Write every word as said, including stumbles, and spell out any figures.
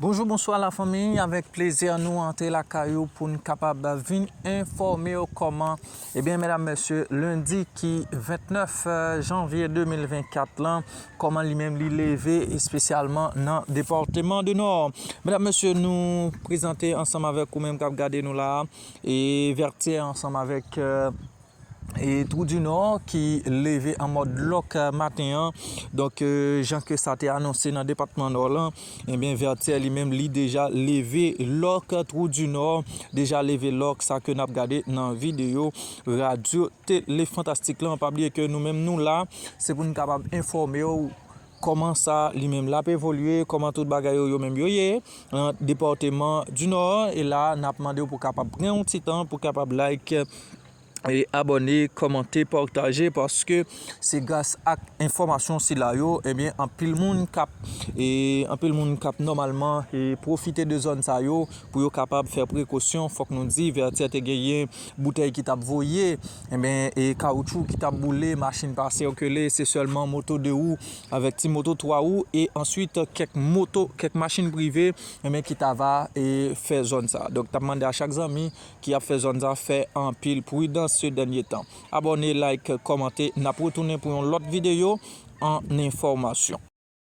Bonjou, bonswa lafanmi, avèk plezi nou antre lakay ou pou n kapab vin enfòme w kòman, ebyen medam mesye, lendi ki vennèf janvye de mil vennkat lan, kòman li menm li leve espesyalman nan depatman de Nò. Medam mesye, nou prezante ansanm avèk ou menm k ap gade nou la a, e Vètyè ansanm avèk e Twou di Nò ki leve an mòd lòk maten an. Donk, jan ke sa te anonse nan depatman Nò lan, ebyen Vètyè li menm li deja leve lòk, Twou di Nò deja leve lòk, sa ke n ap gade nan videyo radyo Tele Fantastik lan. Pa bliye ke nou menm nou la, se pou n kapab enfòme w kòman sa li menm l ap evolye, kòman tout bagay yo, yo menm yo ye nan depatman di Nò. E la, n ap mande w pou kapab pran yon ti tan, pou kapab like, e abòne, kòmante, pataje, paske se gras ak enfòmasyon sila yo, ebyen, anpil moun k ap, e anpil moun k ap nòmalman, e pwofite de zòn sa yo pou yo kapab fè prekosyon. Fòk nou di, Vètyè te genyen boutèy ki t ap voye, ebyen, e kawoutchou ki t ap boule, machin pa sikile, se sèlman moto de wou avèk ti moto twa wou, e answit kèk moto, kèk machin prive, ebyen, ki t ava, e fè zòn sa. Donk, t ap mande a chak zanmi ki ap fè zòn sa, fè anpil pridans se dènye tan. Abòne, like, kòmante. N ap retounen pou yon lòt videyo an enfòmasyon.